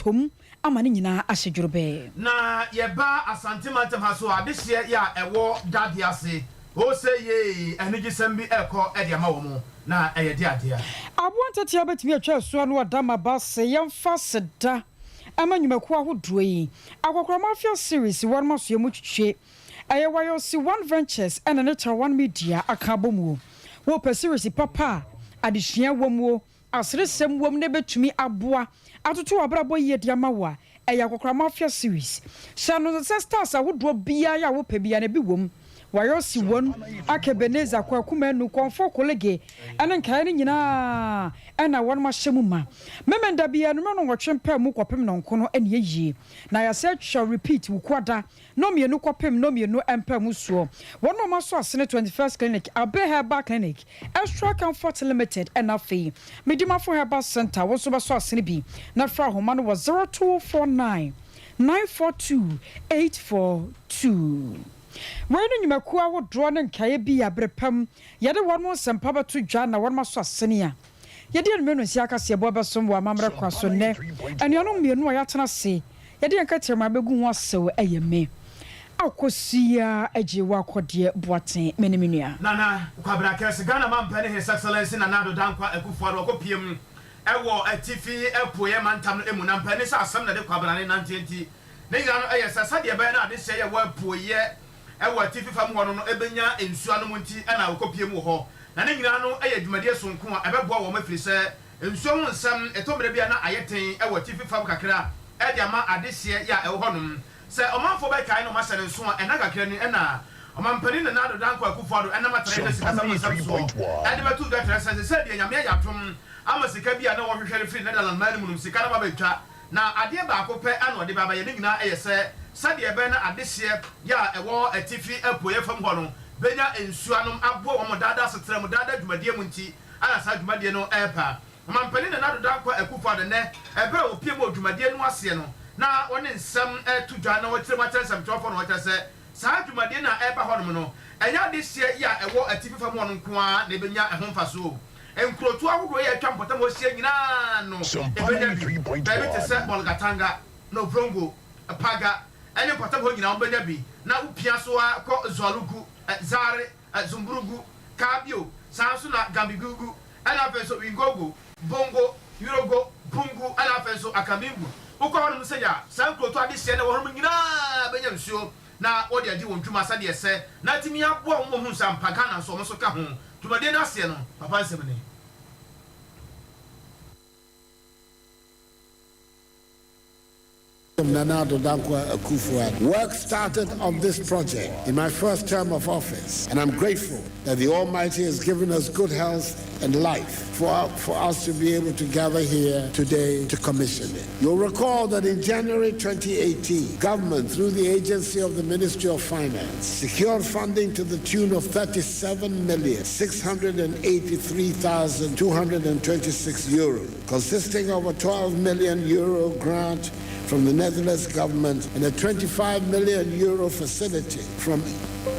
atɔ mu ama ne nyinaa ahyɛ dworobɛɛ. Na yɛba Asante mantam ha so a, adehyeɛ yɛ a ɛwɔ dadeɛ ase ose yei anigyesɛm bi rekɔ de ama wɔn, na ɛyɛ de adeɛ a. Aboa ntatea bɛtumi atwa asuo ano ada ma ba se yɛmfa aseda ma nnwumakuo ahodoɔ yi. Akɔkora Mafia Series wɔnom asoɛ mu twitwe. Ɛyɛ Wayosi One Ventures ɛna ne Tara One Media aka abɔ mu o. Wopɛ series papa a adesua wɔ mu o, aseresɛm wɔ mu na ɛbɛtumi aboa atoto w'abrabɔ yie de ama wo a, ɛyɛ Akɔkora Mafia Series. Hyɛ no nso sɛ stars ahodoɔ biara a wopɛ biara no ebi wɔ mu. Wayosi One, Ake Ebenezer, Kwaku Manu, Kɔmfo Kolege ne nkaeɛ no nyinaa na wɔnom ahyɛ mu ma. Memenda biara anwummerɛ nnɔnwɔtwe mpaemu kɔpem nnɔnko no na ɛyie. Na yɛasan atwa repeat Wukuada Nnɔmmienu kɔpem nnɔmmienu mpaemu soɔ. Wɔn a wɔasɔ asene 21st Clinic, Abe Herbal Clinic, Extra Comfort Limited ɛna afei Medimafo Herbal Centre, wo nso bɛsɔ asene bi na frɛ ahoma no wɔ 0249 942 842. Wei ne nnwumakuo ahodoɔ ne nkaeɛ bi a berɛ pa mu yɛde wɔn nsɛmpa bɛto dwa na wɔn asɔ asene a yɛde anwummerɛ nonsia akaseɛbɔ bɛsom wɔ amammerɛ kwa so nnɛ. Anuanom mmienu a yɛatena ase Yɛde yɛn kɛtrɛma bɛgu ho asau ɛyɛ me Akosua Agyewa Kɔdeɛ Boateng me ne me nua. Nana Kwabena Kɛse, Ghana Mampanin His Excellency Nana Addo Dankwa Akufo-Addo ɔkɔ piem wɔ Atifi Apueɛ Mantam no mu na mpanin sɛ asɛm na ɛde Kwabena ne nanteɛ nti ne nyinaa no yɛ sɛ sɛdeɛ ɛbɛyɛ na adehyeɛ yɛ wɔ apueɛ wɔ atifi fam hɔ no no bɛnya nsuo anom nti na ɔkɔ piem wɔ hɔ na ne nyinaa no yɛ dwumadie sononko a ɛbɛboa wɔn ɛfiri sɛ Nsuo ho nsɛm, ɛtɔ mmerɛ bi a na ayɛ den wɔ atifi fam kakra de ama adehyeɛ yɛ a ɛwɔ hɔnom. Sɛ ɔmanfoɔ bɛkae na wɔahyɛ no nso a, ɛnna kakra ni na Ɔmampanin Nana Addo Dankwa Akufo-Addo nam atenaeɛ sikasɛm ho nsɛm soɔ de bɛtoo dwa kyerɛ sɛ sesei deɛ Nyame ayɛ adom ama sika bi a na wɔhwehwɛ no firi Netherlands man no mu nom sika no aba abɛtwa na adeɛ baako pɛ na ɔde ba abɛyɛ ne nyinaa yɛ sɛ sɛdeɛ ɛbɛyɛ na adehyeɛ yɛ a ɛwɔ atifi apueɛ fam hɔ no bɛnya nsuo anom aboa wɔn daadaa asetena mu daadaa dwumadie mu nti a saa dwumadie no reba. Ɔmanpanin Nana Addo Dankwa Akufo-Addo nnɛ ɛberɛ a ɔpue mu wɔ dwumadie no aseɛ no na ɔne nsɛm reto dwa na ɔkyerɛ mu akyerɛ nsɛmtwerɛfoɔ na ɔkyerɛ sɛ saa dwumadie no a ɛreba hɔnom no ɛnyɛ adehyeɛ yi a ɛwɔ atifi fam hɔ no nko ara na ɛbɛnya ɛho mfasoɔ o. Nkurotoɔ ahodoɔ yi a atwa mpɔtam hɔ ahyia nyinaa no ɛbɛnya bi. Baabi te sɛ Bolgatanga, Navrongo, Paga ne mpɔtam hɔ nyinaa wɔbɛnya bi na wopia so ara kɔ Zualugu, Zare, Zumburugu, Kaabio, saa ara nso na Gambigugu, ɛna afei nso Wingogo, Bongo, Yorogo, Pungu, ɛna afei nso Akamingu. Wokɔ hɔnom sɛi a, saa nkurotoɔ adehyeɛ na ɛwɔ hɔnom nyinaa bɛnya nsuo na wɔde adi wɔn dwuma sɛdeɛ ɛsɛ na atumi aboa wɔn ma wɔahunu sɛ ampa Ghana nso wɔn nso ka ho. Dwumadie no aseɛ no, papa nsɛm ni. Nana Addo Dankwa Akufo-Addo. Work started on this project in my first term of office, and I'm grateful that the Almighty has given us good health and life for, for us to be able to gather here today to commission it. You'll recall that in January 2018, government, through the agency of the Ministry of Finance, secured funding to the tune of 37,683,226 euros, consisting of a 12 million euro grant from the Netherlands government and a 25 million euro facility from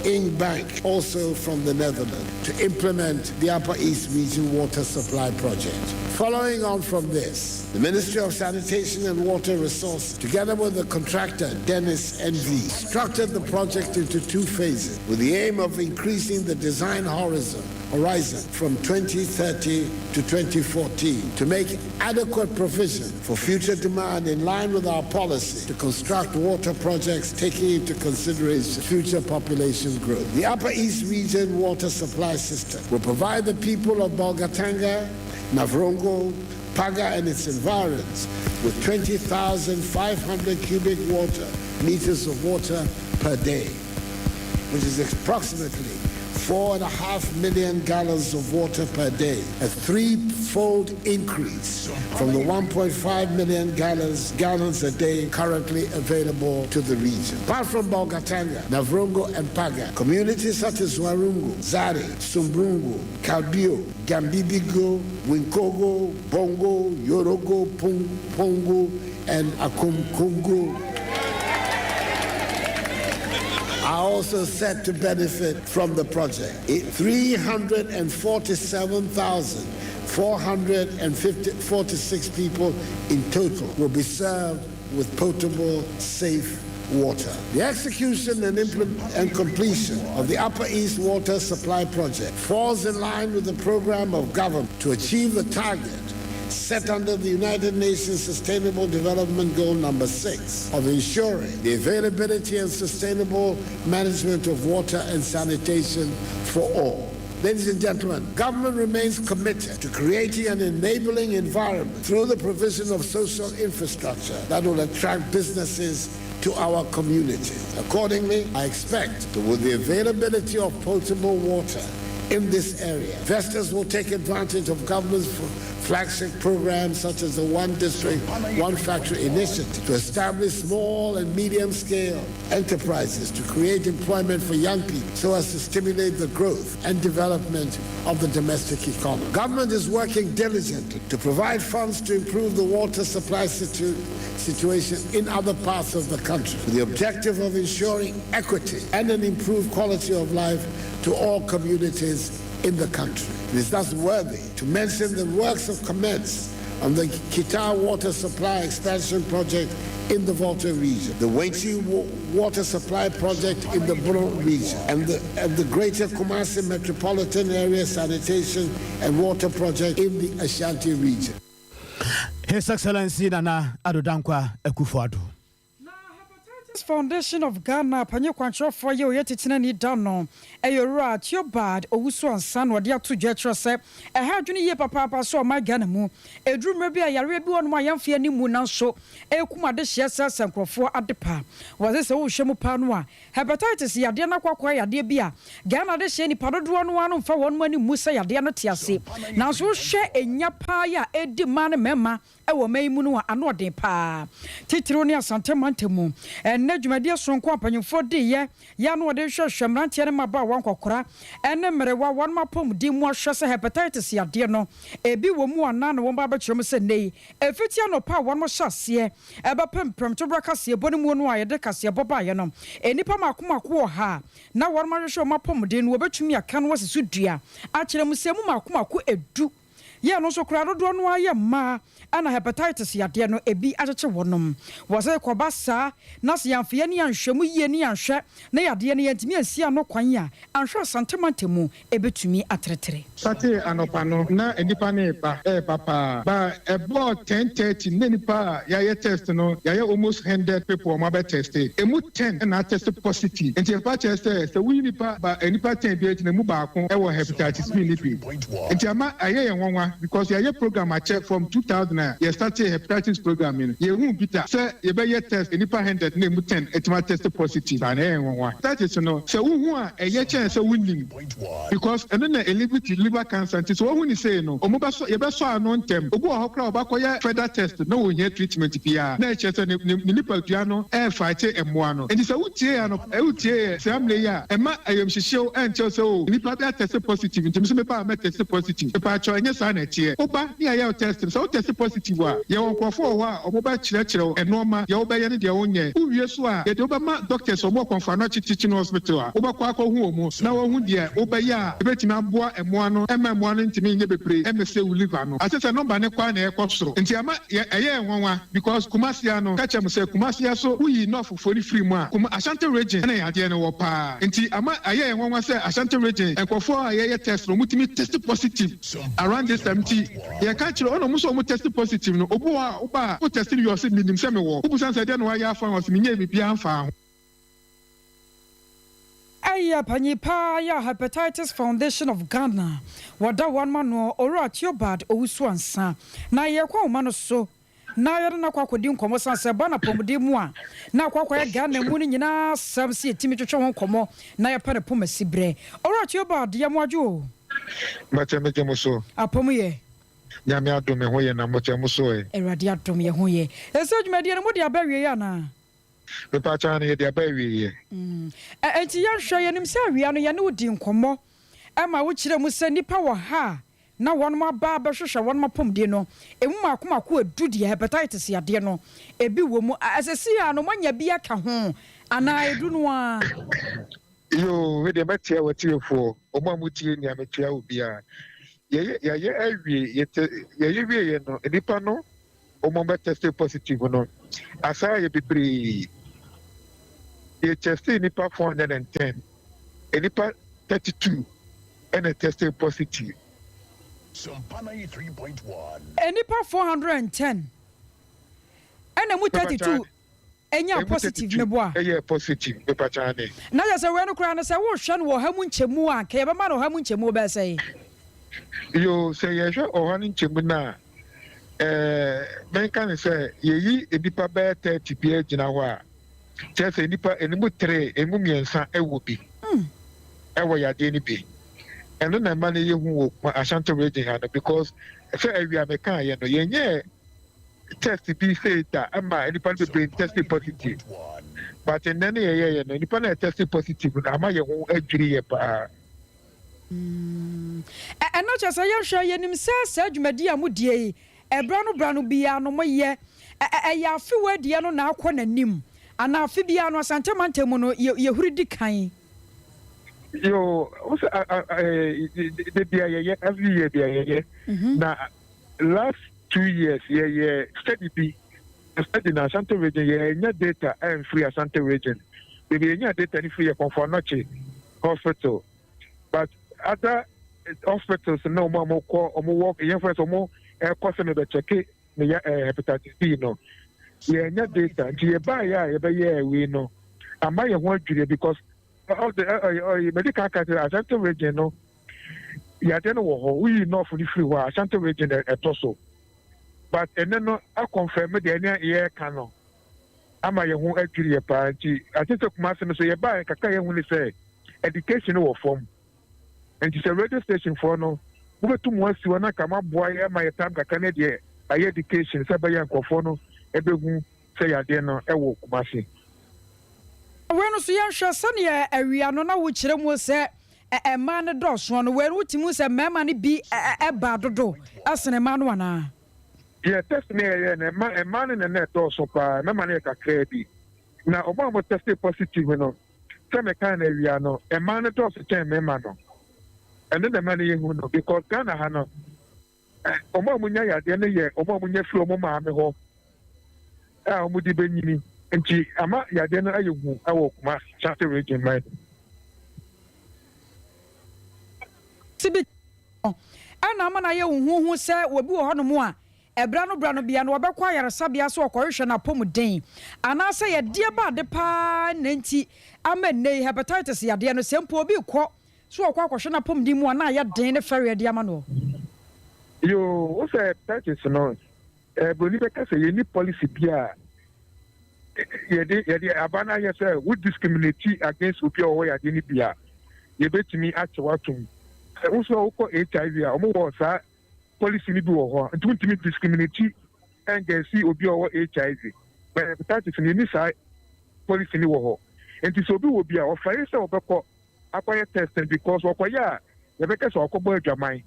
Ing Bank, also from the Netherlands, to implement the Upper East Region Water Supply Project. Following on from this, the Ministry of Sanitation and Water Resources, together with the contractor Dennis NV, structured the project into two phases with the aim of increasing the design horizon horizon from 2030 to 2014 to make adequate provision for future demand in line with our policy to construct water projects taking into consideration future population growth. The Upper East Region Water Supply System will provide the people of Bolgatanga, Navrongo, Paga and its environs with 20,500 cubic water meters of water per day, which is approximately 4.5 million gallons of water per day, a threefold increase from the 1.5 million gallons, gallons a day currently available to the region. Apart from Bolgatanga, Navrongo, and Paga, communities such as Warungu, Zari, Sumbrungu, Kalbio, Gambibigo, Winkogo, Bongo, Yorogo, Pung, Pongu, and Akumkungu are also set to benefit from the project. 446 people in total will be served with potable, safe water. The execution and, and completion of the Upper East Water Supply Project falls in line with the program of government to achieve the target set under the United Nations Sustainable Development Goal number 6 of ensuring the availability and sustainable management of water and sanitation for all. Ladies and gentlemen, government remains committed to creating an enabling environment through the provision of social infrastructure that will attract businesses to our community. Accordingly, I expect that with the availability of potable water in this area, investors will take advantage of government's flagship programs such as the One District, One Factory initiative to establish small and medium scale enterprises to create employment for young people so as to stimulate the growth and development of the domestic economy. Government is working diligently to provide funds to improve the water supply situation in other parts of the country with the objective of ensuring equity and an improved quality of life to all communities in the country. It is thus worthy to mention the works have commenced on the Kita Water Supply Expansion Project in the Volta region, the Wenchi Water Supply Project in the Bono region, and the Greater Kumasi Metropolitan Area Sanitation and Water Project in the Ashanti region. His Excellency Nana Addo Dankwa Akufo-Addo. Foundation of Ghana panyin kwankyerɛfoɔ yɛ oyɛ titenani da no ɛyɛ Owura Theobald Owusu Ansa na ɔde ato dwa kyerɛ sɛ ɛha adwene yie papaapa so ɔman Ghana mu ɛduru mmerɛ bi a yareɛ bi wɔ nom a yɛmfa anim mu, nanso ɛkum adehyeɛ sɛ sɛ nkurɔfoɔ ade pa. Wɔse sɛ wohwɛ mu paa no a, hepatitis yadeɛ no akɔakɔa yadeɛ bi a Ghana adehyeɛ nipa dodoɔ no ano mfa wɔn anim mu sɛ yadeɛ no te ase, nanso wohwɛ ɛnya paa yɛ a ɛdi mmaa ne mmarima ɛwɔ ɔman yi mu no a, ano ɔden paa, titiriw ne Asante mantam mu. Ɛnnɛ dwumadie sononko a mpanyinfoɔ diiɛ yɛ ano wɔde hwehwɛ mmeranteɛ ne mmabaawa, nkɔkora ɛne mmerewa, wɔn apɔmuden mu ahwɛ sɛ hepatitis yadeɛ no ebi wɔ mu anaa, na wɔn ba abɛkyerɛ mu sɛ nnɛ yi efiti anɔpa a wɔn hyɛ aseɛ ɛbɛpem prɛmtoberɛ kaseɛbɔ no mu no a yɛde kaseɛbɔ baeɛ no, nnipa mako mako wɔ ha na wɔn ahwehwɛ wɔn apɔmuden no, wɔbɛtumi aka no wɔsi so dua akyerɛ mu sɛ mu mako mako 10 yɛn no nso koraa dodoɔ no ayɛ mmaa ɛna hepatitis yadeɛ no ebi akyekye wɔnom. Wɔ sɛ kɔba saa na sɛ yɛamfa yɛn ne yɛnhwɛ mu yie ne yɛnhwɛ na yadeɛ no yɛntumi ansi ano kwan a, anhwɛ Asante mantam ebɛtumi ateretere. Sate anɔpa no na nipa ne ba ɛɛba paa ba ɛbɔɔ 10:30 ne nipa a yɛayɛ test no, yɛayɛ almost 100 people, ɔmo abɛ test, emu 10 ɛna test positive. Nti ɛfa kyerɛ sɛ woyi nipa ba nipa 10 bi akyi na emu baako ɛwɔ hepatitis B ne bi. Nti ama ɛyɛ yɛn nwanwa because yɛayɛ program akyɛ from 2000 a yɛ start hepatitis program yi no, yɛhu bi da sɛ yɛbɛyɛ test nipa 100 na emu 10 ɛtuma test positive. Saa na ɛyɛ nwanwa. Hepatitis no, sɛ wohu a, ɛyɛ kyɛn sɛ wonim because ɛno na ɛlead to liver cancer. Nti sɛ wɔhu ne sei no, ɔmo bɛsɔ yɛbɛsɔ ano ntɛm. Obi wɔ hɔ koraa ɔbɛkɔyɛ further test na wɔhia treatment biara na ɛkyerɛ sɛ ne nipadua no ɛɛfight mmoa no. Nti sɛ wotie yɛ no, wotie yɛ saa mmerɛ yi a, ɛma ayamhyehyew ɛnkyɛw sɛ o nipa bi atest positive nti nso mepa a mɛtest positive. Mepaakyɛw, ɛnyɛ saa na ɛteɛ. Woba ne ayɛ wo test no, sɛ wo test positive a, yɛwɔ nkurɔfoɔ wɔ hɔ a ɔmo bɛkyerɛkyerɛw ɛnoɔma deɛ wobɛyɛ ne deɛ wonyɛ. Wowie so a, yɛde wobɛma doctors ɔmo wɔ Kɔmfo Anɔkye Teaching Hospital a wobɛkɔ akɔhu wɔ mu na wɔhu deɛ wobɛyɛ a ebɛtumi aboa mmoa no ɛma mmoa no ntumi nyɛ bebree ɛmɛsɛ wo liver no ase sɛ number ne kwan na ɛkɔ soro. Nti ama yɛ ɛyɛ nwanwa because Kumasia no ka kyerɛ mo sɛ Kumasia so woyi nɔɔfofoɔ no firi mu a, Kuma Ashanti Region ɛna yadeɛ no wɔ paa. Nti ama ɛyɛ nwanwa sɛ Ashanti Region nkurɔfoɔ a yɛyɛ test no, ɔmutumi test positive around this time. Nti yɛka kyerɛ ɔna ɔmo nso ɔmo test positive no, obi wɔ hɔ a woba a wo test no yɛ, ɔsɛ minim sɛ mewɔ. Wobusan sɛ deɛ na wayɛ afa ho, ɔsɛ menyɛ biribiara mfa ho. Ɛyɛ panyin paa yɛ Hepatitis Foundation of Ghana wɔda wɔn ma no, Owura Theobald Owusu Ansa, na yɛkɔ ahoma no so na yɛde no akɔ akɔdi nkɔmmɔ san sɛ ɛba napɔmuden mu a na akɔ akɔyɛ Ghana mu no nyinaa sɛm sɛ yɛtumi twetwe ho nkɔmmɔ na yɛpɛ ne poma si berɛ. Owura Theobald, yɛ mo adwo o. Mɛkyɛ, megye mo so. Apɔmu yɛ? Nyame adom, me ho yɛ, na mokyɛ mo so ɛ? Awurade adom, yɛ ho yɛ. Ɛsɛ dwumadie no mode aba awie anaa? Mepaakyɛw no, yɛde aba awieɛ. Enti yɛnhwɛ, yɛnim sɛ awia no yɛne wo di nkɔmmɔ ɛma wokyerɛ mu sɛ nnipa wɔ ha a na wɔnom aba bɛhwehwɛ wɔnom apɔmuden no, emu mako mako 10 deɛ hepatitis yadeɛ no ebi wɔ mu. Ɛsɛ si a no moanya bi aka ho anaa 10 no a? Yoo, me deɛ mɛtia watiefoɔ, ɔmo a motie nea metua wo biara. Yɛyɛ yɛayɛ awie yɛtɛ yɛyɛ wieɛ no nnipa no wɔn bɛ test positive no asan ayɛ bebree. Yɛ test nnipa 410, nnipa 32 ɛna test positive. Nnipa 410 ɛna mu 32 ɛnya positive ne boa. Ɛyɛ positive mepakyɛ ne. Na yɛ sɛ wei no koraa no, sɛ wohwɛ no wɔ ɔha mu nkyɛmu a, nka yɛbɛma no ɔha mu nkyɛmu bɛyɛ sɛ? Yo, sɛ yɛhwɛ ɔha no nkyɛmu no a, menka ne sɛ yɛyi nnipa bɛyɛ 30 bi gyina hɔ a, kyerɛ sɛ nnipa enimu tere emu mmiɛnsa ɛwɔ bi, ɛwɔ yadeɛ no bi. Ɛno na ɛma no yɛ hu wɔ Ashanti Region ha no, because sɛ awia meka yɛ no, yɛnyɛ test bi sei da ama nnipa no bebree test positive, but nnɛ no yɛyɛyɛ no, nnipa no yɛ test positive no ama yɛn ho adwiri yɛ paa. Ɛno kyerɛ sɛ yɛhwɛ, yɛnim sɛ saa dwumadi a modie yi, ɛberɛ no berɛ no biara no moyɛ. Ɛyɛ afe wɔ adiɛ no na akɔ n'anim anaa afe biara no Asante mantam mu no yɛhuri di kan? Yo, wo sɛ de bia yɛyɛ, every year bia yɛyɛ. Na last 2 years yɛyɛ study bi. Study na Ashanti Region yɛnya data ɛmfiri Ashanti Region. Baabi yɛnya data no firi yɛ Kɔmfo Anɔkye Hospital, but other hospitals na ɔmo a ɔmo kɔ, ɔmo wɔ yɛn fɛ sɛ ɔmo ɛkɔ sɛ mebɛkyɛke ne yɛ hepatitis B no, yɛnya data. Nti yɛbaeɛ a yɛbɛyɛ wei no ama yɛn ho adwiri, because ɔde ɛ ɛ ɛ medical ka kyerɛ Ashanti Region no, yadeɛ no wɔ hɔ. Woyi North no firi hɔ a, Ashanti Region ɛtɔ so, but ɛnɛ no akɔnfɛm deɛ ɛne yɛreka no ama yɛn ho adwiri yɛ paa. Nti ate sɛ Kumase no so yɛbaa kakra, yɛn ho ne sɛ education wɔ fam. Nti sɛ radio station foɔ no wobɛtu mu asi hɔ na ka maboa yɛ ama yɛ time kakra ne deɛ ayɛ education sɛ ɛbɛyɛ nkurɔfoɔ no ɛbɛhu sɛ yadeɛ no ɛwɔ Kumase. Wei no so yɛnhwɛ sɛneɛ awia no na wokyerɛ mu sɛ mmaa no dɔɔsoɔ no, wei no wotumi sɛ mmarima no bi ɛba dodo ɛsene mmaa no anaa? Deɛ test ne yɛyɛ no, mmaa no na ɛdɔɔso paa, mmarima no yɛ kakraa bi. Na ɔmo a mo test positive no, sɛ meka no awia no, mmaa no dɔɔso kyɛn mmarima no. Ɛno na ɛma no yɛhu no, because Ghana ha no, ɔmo a monya yadeɛ no yɛ ɔmo a monya firi ɔmo maame hɔ a ɔmo de bɛnyini, nti ama yadeɛ no ayɛ hu ɛwɔ Kuma Ashanti Region man. Sibi ɛna ama no ayɛ huhuhu sɛ obi wɔ hɔnom a ɛbra no bra no bia no wɔbɛkɔ ayaresabea so ɔkɔhwehwɛ n'apɔmuden, anaasɛ yɛdeɛ ba ade paa na nti ama nnɛ yi hepatitis yadeɛ no, sɛ mpo obi kɔ so ɔkɔ akɔhwɛ n'apɔmuden mu a, na ayɛ den ne fɛreɛ de ama no? Yoo, wo sɛ hepatitis no, broni bɛka sɛ yɛni policy bi a yɛde aba no ayɛ sɛ wo discriminate against obi a ɔwɔ yadeɛ no bi a yɛbɛtumi akyɛ atom. Sɛ wo so wokɔ HIV a, ɔmo wɔ saa policy no bi wɔ hɔ, nti wontumi discriminate against obi a ɔwɔ HIV. But hepatitis no, yɛni saa policy no wɔ hɔ. Nti sɛ obi wɔ bi a, ɔfɛre sɛ ɔbɛkɔ akɔyɛ test no, because ɔkɔyɛ a, yɛbɛka sɛ ɔkɔbɔ adwaman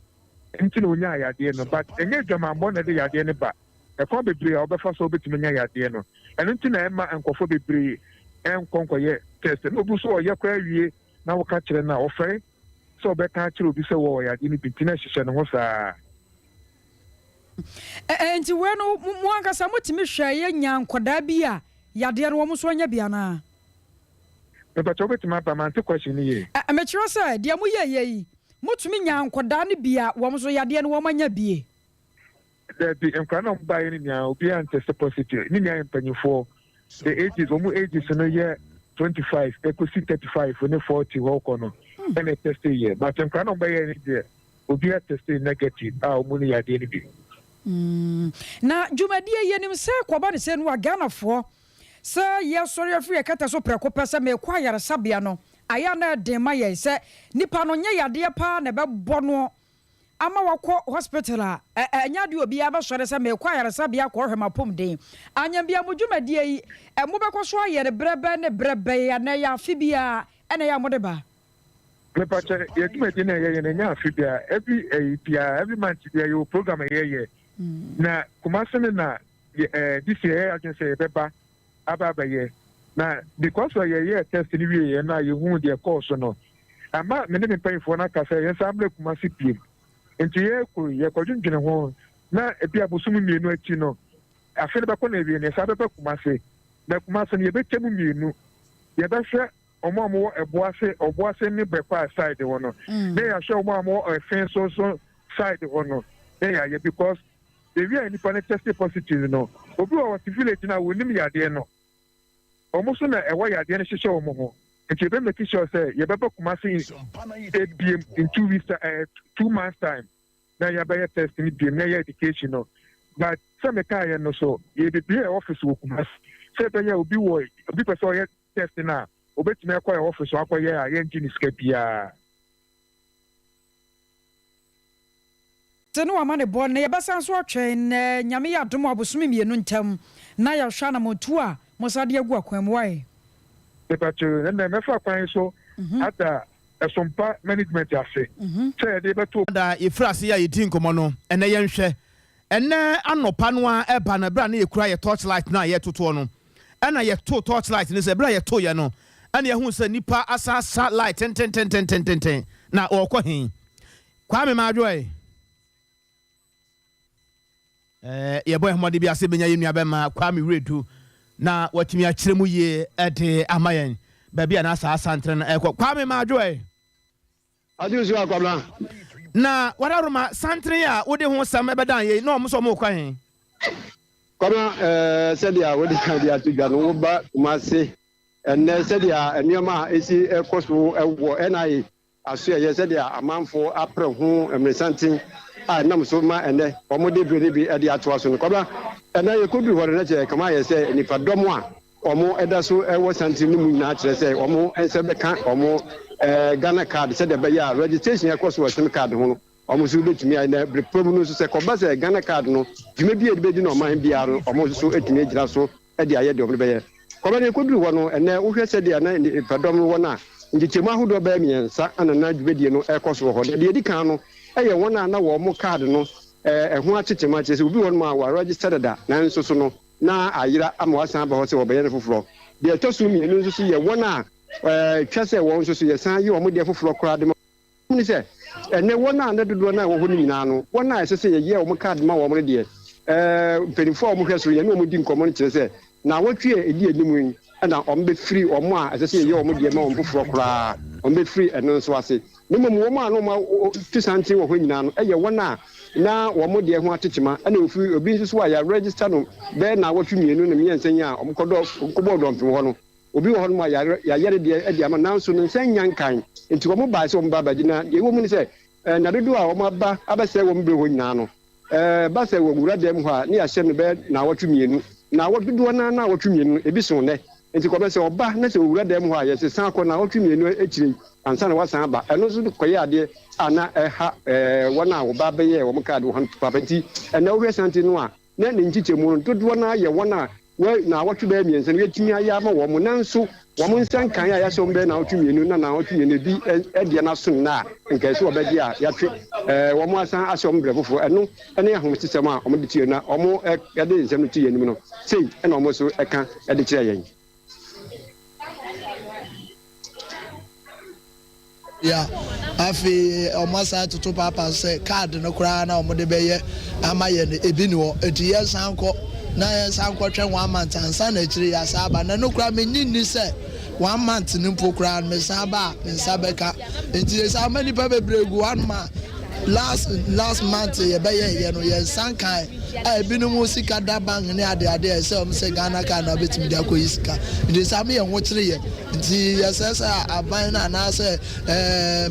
nti na onyaa yadeɛ no. But ɛnyɛ adwamanbɔ na ɛde yadeɛ no ba. Ɛkwan bebree a wɔbɛfa so wobɛtumi anya yadeɛ no. Ɛno nti na ɛma nkɔfoɔ bebree ɛnkɔ nkɔyɛ test na obi nso ɔyɛ koraa wie na woka kyerɛ no a, ɔfɛre sɛ ɔbɛka akyerɛ obi sɛ wɔwɔ yadeɛ no bi, nti na ɛhyehyɛ ne ho saa. Nti wei no, mo ankasa motumi hwɛ yɛ nya nkɔdaa bi a yadeɛ no wɔn nso anya bi anaa? Mepakyɛ, wobɛtumi aba mante question no yie. Mekyerɛ sɛ deɛ moyɛ yɛ yi, motumi nya nkɔdaa no bi a wɔn nso yadeɛ no wɔn anya bie? Dabi, nkwadaa na wɔn baeɛ no nyinaa, obiara ntest positive. Ne nyinaa yɛ mpanyinfoɔ. The ages, wɔn ages no yɛ 25 ekosi 35 ne 40 hɔ kɔ no ɛna test yɛ, but nkwadaa na wɔn bɛyɛ no deɛ, obiara test negative a wɔn ne yadeɛ no bi. Na dwumadie yɛnim sɛ kɔba ne sɛ no a, Ghanafoɔ sɛ yɛsɔre afiri yɛ kɛtɛ so prɛko pɛ sɛ meekɔ ayaresabea no, ayɛ a na ɛden ma yɛn sɛ nipa no nyɛ yadeɛ paa na ɛbɛbɔ no ama wakɔ hospital a. Ɛnyɛ adeɛ obiara bɛsɔre sɛ meekɔ ayaresabea kɔhwɛ m'apɔmuden. Anyambia, mo dwumadie yi, mobɛkɔ so ayɛ no berɛ bɛn ne berɛ bɛn, anaa ɛyɛ afe biara ɛna ɛyɛ a mode ba? Mepakyɛ, yɛ dwumadie no a yɛyɛ no, ɛnyɛ afe biara. Every ɛyi biara, every month biara yɛwɔ program a yɛyɛ. Na Kumase no na this year yɛyɛ adwene sɛ yɛbɛba aba abɛyɛ. Na because of yɛyɛ test no wie yɛ no a, yɛhu deɛ kɔɔ so no, ama me ne me mpanyinfoɔ no aka sɛ yɛnsan mmerɛ Kumase biem. Nti yɛrekɔ yi, yɛkɔdwendwene ho na ebia bosom mmienu akyi no, afe no bɛkɔ n'awie no, yɛsan bɛba Kumase. Na Kumase no, yɛbɛkyɛ mu mmienu. Yɛbɛhwɛ wɔn a wɔwɔ Ɛboase, Ɔboase ne Bɛkwae side hɔ no, na yɛahwɛ wɔn a wɔwɔ Ɛfe so so side hɔ no, na yɛayɛ because the way a nnipa no test positive no, obi wɔ hɔ ɔte village no a wɔnnim yadeɛ no. Wɔn nso na ɛwɔ yadeɛ no hyehyɛ wɔn ho. Nti yɛbɛ make sure sɛ yɛbɛba Kumasi ebiem in 2 weeks, 2 months time na yɛabɛyɛ test no biem na yɛ education no. But sɛ mekaeɛ no so, yɛbɛbie yɛ office wɔ Kumasi sɛ ɛbɛyɛ obi wɔ obi pɛ sɛ ɔyɛ test no a, obɛtumi akɔ yɛ office hɔ akɔyɛ a yɛngye ne sika biara. Te ne wama ne bɔ na yɛbɛsan so atwɛn na Nyame yɛ adom a, abosome 2 ntam na yɛahwɛ anammɔntu a mo sa de agu akwan mu wae. Mepatwo, ɛnna mɛfa kwan so ada Ɛsompa management ase sɛ yɛde bɛto Da yɛfiri ase a yɛdi nkɔmmɔ no, ɛnɛ yɛnhwɛ ɛnɛ anɔpa no a ɛba no, ɛberɛ a ne yɛkura yɛ torchlight no a yɛtotoɔ no, ɛna yɛto torchlight no sɛ ɛberɛ a yɛtoyɛ no, ɛna yɛhu sɛ nnipa asasa light tentententententen na wɔrekɔ he. Kwame Maadwoɛ, yɛbɔ ɛhomɔde bi ase bɛnya yɛ nua bɛma Kwame Wiredu na watumi akyerɛ mu yie ɛde ama yɛn baabi a na saa asantere no ɛkɔ. Kwame Maadwoɛ. Adi so, Akwabena. Na wadaroma santere a wode ho sɛm ɛbɛdan yei na ɔmo sɛ ɔmo kɔ he? Kwabena, sɛdeɛ wode ka de ato dwa no, woba Kumase ɛnnɛ, sɛdeɛ nneɛma a ɛsi ɛkɔ so ɛwɔ NIA aso ɛyɛ sɛdeɛ amanfoɔ apere ho mmeresanten a ɛnam so ma ɛnnɛ wɔn bere no bi de atoa so no. Kwabena, ɛnnɛ yɛkɔduru hɔ no, na kyerɛ kama ayɛ sɛ nipadɔm a wɔn ɛda so ɛwɔ santen no mu nyinaa kyerɛ sɛ wɔn nsa bɛka wɔn Ghana Card, sɛdeɛ ɛbɛyɛ a registration ɛkɔ so wɔ SIM card ho no, wɔn nso bɛtumi ayɛ. Na bere pa mu no nso, sɛ kɔba sɛ Ghana Card no dwuma bi a yɛde bɛdi no ɔman biara no, wɔn nso atumi agyina so de ayɛ deɛ wɔn bɛyɛ. Kɔba no, yɛkɔduru hɔ no ɛnɛ, wohwɛ sɛdeɛ na nipadɔm no wɔ no a, nkyekyɛmu ahodoɔ bɛyɛ mmiɛnsa ana na dwumadie no ɛkɔ so wɔ hɔ. Na deɛ ɛdi kan no ɛyɛ wɔn a na wɔn card no ɛho akyekyɛm, akyerɛ sɛ obi wɔ nom a wɔaregister dada nanso so no na ayera ama wasan aba hɔ sɛ wɔbɛyɛ no foforɔ. Deɛ ɛtɔ so mmienu nso so yɛ wɔn a twa sɛ wɔn nso so yɛsan yi wɔn deɛ foforɔ koraa de ma ne sɛ ɛnɛ wɔn a ne dodoɔ no a ɛwɔ hɔ no nyinaa no, wɔn a ɛsɛ sɛ yɛyɛ wɔn card ma wɔn no deɛ, mpanimfoɔ a wɔhwɛ so, yɛne wɔn di nkɔmmɔ no kyerɛ sɛ naawɔtwe a ɛdi anim yi ɛna wɔn bɛfiri wɔn a ɛsɛ sɛ yɛyɛ wɔn deɛ ma wɔn foforɔ koraa, wɔn bɛfiri ɛno nso ase. Ne mmom wɔn a na wɔn tu santen wɔ hɔ nyinaa no ɛyɛ wɔn a na wɔn deɛ ho atekyema, ɛna ofiri obi nso so a yɛaregister no bɛyɛ naawɔtwe 2 ne 3 yi a wɔn kɔdɔ kɔbɔ dɔmpem hɔ no. Obi wɔ hɔ nom a yɛayɛre deɛ de ama, nanso ne nsa nya nkan, nti wɔn baa sɛ wɔn ba abɛgye. Na deɛ ɛwɔ mu ne sɛ na dodoɔ a wɔn aba abɛsɛe wɔn berɛ hɔ nyinaa no, ba sɛ wɔ wura dɛm hɔ a ne yɛahyɛ no bɛyɛ naawɔtwe 2, naawɔ dodoɔ naa naawɔtwe 2 no ebi so nnɛ. Nti kɔbɛ sɛ ɔba na sɛ owura dɛm hɔ a, yɛsesa akɔ naawɔtwe 2 akyire ansa na wasan aba. Ɛno nso kɔyɛ adeɛ a na ɛha wɔn a wɔba bɛyɛ wɔn card wɔ hɔ no papa. Nti ɛnɛ wohwɛ sante no a, na ne nkyekyɛmu no dodoɔ no ayɛ wɔn a wɔ naawɔtwe bɛyɛ 3 no yɛtumi ayɛ ama wɔn, nanso wɔn nsa nkan a yɛahyɛ wɔn bɛyɛ naawɔtwe 2, na naawɔtwe 2 ebi ɛdeɛ no aso nna a nkae so wɔbɛgye a yɛatwe wɔn asan ahyɛ wɔn berɛ foforɔ. Ɛno ne ahomesesɛm a wɔde to yɛn na wɔn ɛde nsɛm no to yɛn anim no sei, ɛna wɔn nso ɛka ɛde kyerɛ yɛn. Ya afei ɔmo asan atoto paapa sɛ card no koraa na ɔmo de bɛyɛ ama yɛ no, ebi ni hɔ, eti yɛn kɔ na yɛn san kɔtwɛn one month ansa na akyire yɛ asa aba. Na ɛno koraa menyi nni sɛ one month no mpo koraa no mesan ba a me nsa bɛka. Nti yɛsan ama nipa bebree gu hanom a last last month yɛbɛyɛ yɛ no, yɛn nsa nkan a ebinom sika da bank ne ade ade a ɛsɛ ɔmo sɛ Ghana Card na ɔbɛtumi de akɔyi sika. Nti saa mi yɛn ho kyerɛ yɛ, nti yɛsɛ sɛ aban no anaasɛ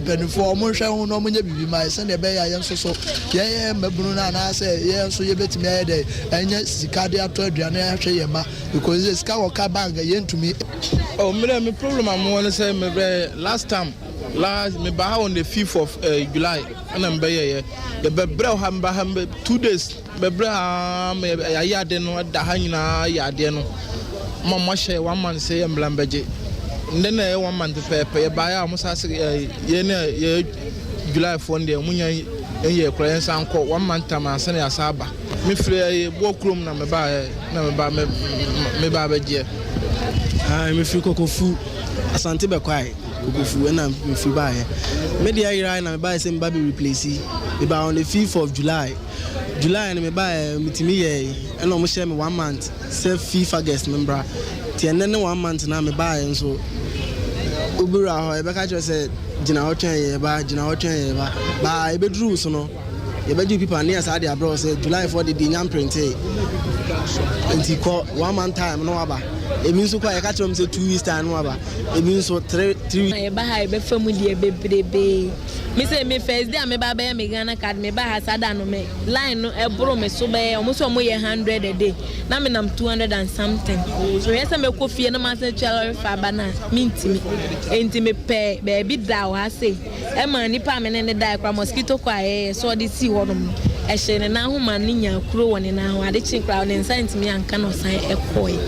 mpanimfoɔ ɔmo nhwɛ ho na ɔmo nyɛ biribi ma yɛ sɛdeɛ ɛbɛyɛ a yɛn nso so yɛyɛ mmabunu no anaasɛ yɛn nso yɛbɛtumi ayɛ dɛ ɛnyɛ sika de atɔ aduane ahwɛ yɛn ma, because sika wɔ ka bank, yɛntumi. Oh, me me problem a mowɔ ne sɛ mebrɛ last time last meba ha on the 5th of July, ɛna mebɛyɛyɛ yɛbɛbrɛ ha, meba ha 2 days bɛbrɛ ha ma yɛayɛ ade no da ha nyinaa yɛ adeɛ no ma mo ahyɛ one month sɛ yɛ mbra mbɛgye. Ndɛ na ɛyɛ one month pɛpɛɛpɛ yɛbaeɛ a, ɔmo sa se yɛn ne yɛ July foɔ no deɛ, ɔmo nya nyɛ kora, yɛn nsa nkɔ one month time ansa na yɛasa aba. Mefiri ɛyɛ boɔ kurom na mebaeɛ na meba meba abɛgyeɛ. Mefiri Kokofu, Asante Bɛkwae. Kokofu ɛna mefiri baeɛ. Me deɛ yerae na mebaeɛ sɛ meba bɛ replace. Mebaa on the 5th of July. July no mebaeɛ metumi yɛe ɛna ɔmo hyɛɛ me one month sɛ 5th August membra. Nti ɛnnɛ ne one month no a mebaeɛ nso wobɛwura hɔ yɛbɛka kyerɛ sɛ gyina hɔ twɛn yɛreba, gyina hɔ twɛn yɛreba. Baa ɛbɛduru wo so no Yɛbɛgye wo pipa ne yɛasaa de abrɛ wo sɛ July foɔ de deɛ nya mprintee nti kɔ one month time na waba. Ebi nso kɔ a yɛka kyerɛ wɔn sɛ 2 weeks time na waba. Ebi nso three. Na yɛba ha yɛbɛfa mu deɛ bebrebee. Me sɛ me first day a meba abɛyɛ me Ghana card meba ha saa da no me line no ɛboro me so bɛyɛ ɔmo sɛ ɔmo yɛ 100 a day na me nam 200 and something. So mehwɛ sɛ mɛkɔ fie na masan atua lɔre fa aba no a mentimi. Enti mepɛ baabi da wɔ ha sei. Ɛmaa nipa a me ne no dae koraa mosquito coil a yɛyɛ sɛ ɔde sii hɔnom no, ɛhyee ne nan ho maa no nyaa kuro wɔ ne nan ho. Ade kyee koraa ne nsa antumi anka na ɔsan kɔe.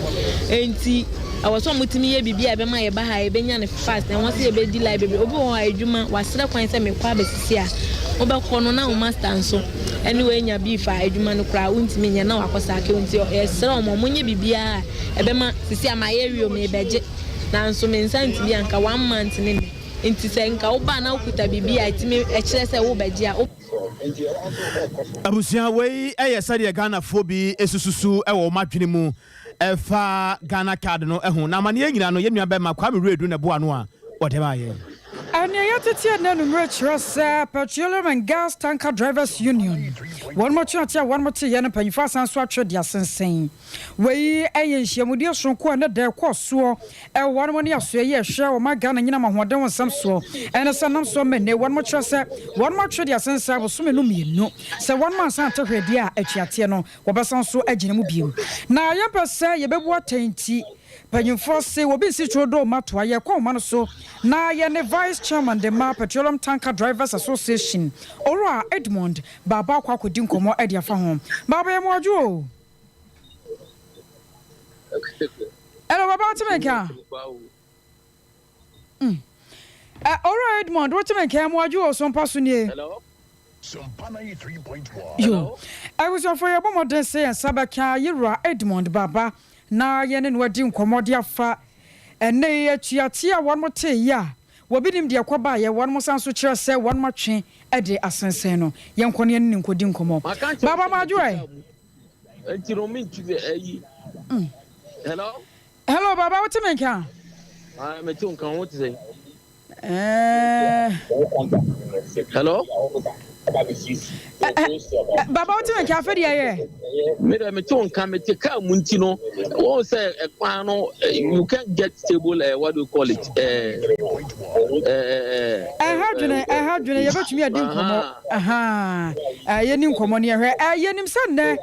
Enti ɛwɔ sɛ wɔtumi yɛ biribi a ɛbɛma yɛba ha a yɛbɛnya no fast. Ɛwɔ sɛ yɛbɛdi line bebree. Obi wɔ hɔ a adwuma, wasrɛ kwan sɛ mekɔ abɛsisi a, wobɛkɔ no na wo master nso ne wo anya beef a adwuma no koraa wontumi nyɛ na wakɔ saake wo. Nti yɛsrɛ wɔn wɔnyɛ biribiara a ɛbɛma sisi a mayɛ awie o merebɛgye nanso me nsa antumi anka one month ne nnɛ. Enti sɛ nka woba a na wokuta biribi a ɛtumi kyerɛ sɛ worebɛgye a, wo. Abusua, wei yɛ sɛdeɛ Ghanafoɔ bi sususu wɔ wɔn adwene mu fa Ghana card no ho. Na amaneɛ nyinaa no, yɛn nua bɛrima Kwame Wiredu na ɛboa ano a ɔde maa yɛn. Nea yɛatete ɛnnɛ anwummere kyerɛ sɛ Petroleum and Gas Tanker Drivers Union wɔn atuateɛ a wɔn teeɛ no mpanyinfoɔ asan so atwe de asensɛn. Wei yɛ nhyiamudie sononko a ɛnnɛ da ɛkɔɔ soɔ wɔ wɔn ne asoɛeɛ a ɛhwɛ ɔman Ghana nyinam ahoɔden ho nsɛm soɔ ɛne sɛ nam soɔ ma nnɛ wɔn kyerɛ sɛ wɔn atwe de asensɛn abosome no mmienu sɛ wɔn ansan ante hwee deɛ a atuateɛ no wɔbɛsan so agyina mu bio. Na yɛmpɛ sɛ yɛbɛbu atɛn nti panyinfoɔ se obi nsi turodoo mma toa yɛkɔ nwoma no so na yɛne Vice Chairman de ma Petroleum Tanker Drivers Association Owura Edmond Baaba akɔ akɔdi nkɔmmɔ de afa ho. Baaba yɛ mo adwo o. Hello, Baba, wote me nka? Mm. Eh, Owura Edmond, wote me nka? Mo adwo o, so mpa so nie. Yo. Abusuafo yɛbɔ mmɔden sɛ yɛn nsa bɛka Yewura Edmond Baba na yɛne no adi nkɔmmɔ de afa ɛnnɛ yi atuateɛ a wɔn tee yi a wɔbi nim deɛ ɛkɔbaeɛ, wɔn san so kyerɛ sɛ wɔn atwe de asensɛn no. Yɛnkɔ na yɛne no nkɔdi nkɔmmɔ. Baba Madwo ɛ? Nti no me nti ayi. Hello. Hello baba wote me nka? Ah me te nka wo te sɛ. Eh. Hello. Eh, eh, eh, baba wote me nka afɛ deɛ yɛ. Me dɛ me te nka me te car mu nti no wɔn sɛ ɛkwan no you can't get stable uh, what do you call it. Ɛha dwene ɛha dwene yɛbɛtumi adi nkɔmmɔ ahaa yɛni nkɔmmɔ ne yɛhwɛ yɛnim sɛ nnɛ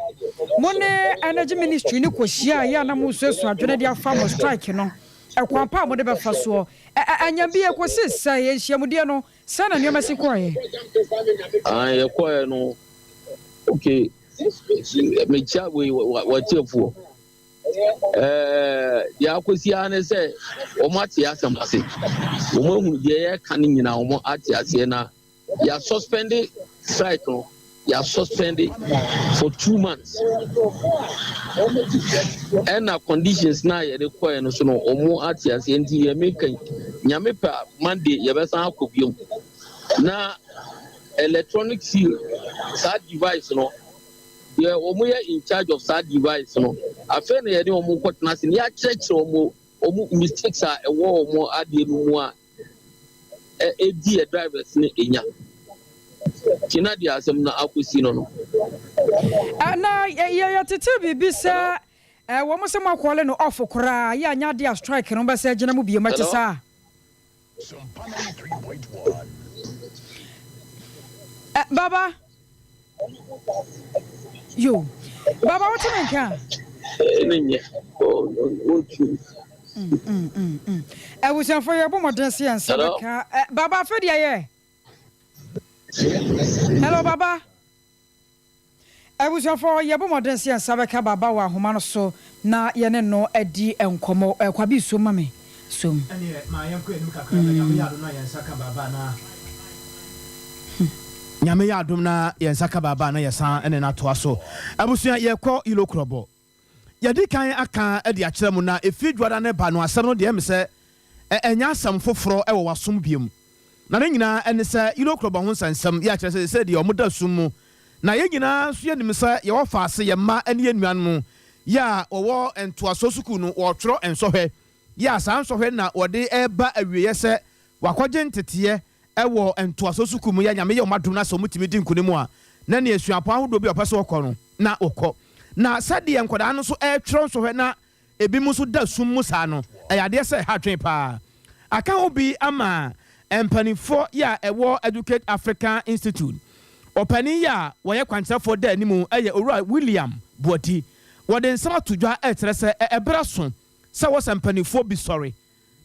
mo ne energy ministry ne kɔhyia a yɛ a na mosuasua adwene de afa mo strike no ɛkwan pa a mode bɛfa soɔ anyam bi ɛkɔsi sɛ yɛ nhyiamudeɛ no sɛ na nneɛma si kɔɛ. Yɛkɔɛ no okay mekyia wei wɔtiefoɔ. Ɛɛ, deɛ akɔsi ara ne sɛ wɔate asɛm ase. Wɔahunu deɛ yɛreka no nyinaa, wɔate aseɛ na yɛasuspɛnde strike no, yɛasuspɛnde for 2 months. Ɛna conditions no a yɛde kɔɛ no so no, wɔn ate aseɛ nti yɛ meka yi, Nyame pɛ a Monday yɛbɛsan akɔ biom. Na electronic seal, saa device no, Deɛ wɔn yɛ in charge of saa device no, afei na yɛne wɔn kɔtena ase na yɛakyerɛkyerɛ wɔn wɔn mistakes a ɛwɔ wɔn adeɛ no mu a ɛdi yɛ drivers no nya. Nti na deɛ asɛm no akɔsi no no. Na yɛtete biribi sɛ wɔn sɛ mo akɔɔle no off koraa yɛ anya adeɛ a strike no bɛsɛ gyina mu bio mɛte saa. Baba. Yo. Baba wote me nka? Ne nyɛ. Abusuafo yɛbɔ mmɔden sɛ yɛn nsa bɛka. Baba afei deɛ yɛ. Hello Baba. Abusuafo yɛbɔ mmɔden sɛ yɛn nsa bɛka Baba wɔ ahoma no so na yɛne no adi nkɔmmɔ. Kwabi som ma me. Som. Ɛneɛ ma yɛnkɔ anim kakra na Nyame yɛ adom na yɛn nsa ka Baba na Nyame yɛ adom na yɛn nsa ka Baba na yɛsan ne no atoa so. Abusua yɛkɔ Yilo Krɔbɔ. Yɛadi kan aka de akyerɛ mo na ɛfiri Dwoada no ba no asɛm no deɛ ɛme sɛ. Ɛnyɛ asɛm foforɔ wɔ w'asom biom. Na ne nyinaa ne sɛ Yilo Krobo ho nsɛnsɛm yɛ akyerɛ sɛ seesei deɛ wɔda sum mu. Na yɛn nyinaa nso yɛnim sɛ yɛwɔ faase, yɛn mma ne yɛn nuanom yɛ a wɔwɔ ntoasoɔ sukuu no, wɔretwerɛ nsɔhwɛ. Yɛ a saa nsɔhwɛ no na wɔde reba awieɛ sɛ wɔakɔgye nteteɛ wɔ ntoasoɔ sukuu mu. Yɛ a Nyame yɛ wɔn adom na sɛ wɔtumi di nkonim a, na nea suapɔn ahodoɔ bi a wɔpɛ sɛ wɔkɔ no na wɔkɔ. Na sɛdeɛ nkwadaa no nso retwerɛ nsɔhwɛ na ebinom nso da sum mu saa no, ɛyɛ adeɛ sɛ ɛha adwene pa ara. Aka ho bi ama mpanimfoɔ yi a ɛwɔ Educate Africa Institute. Ɔpanin yi a wɔyɛ kwankyerɛfoɔ da anim yɛ Owura William Boadi. Wɔde nsɛm ato dwa rekyerɛ sɛ ɛberɛ aso sɛ wɔ sɛ mpanimfoɔ bi sɔre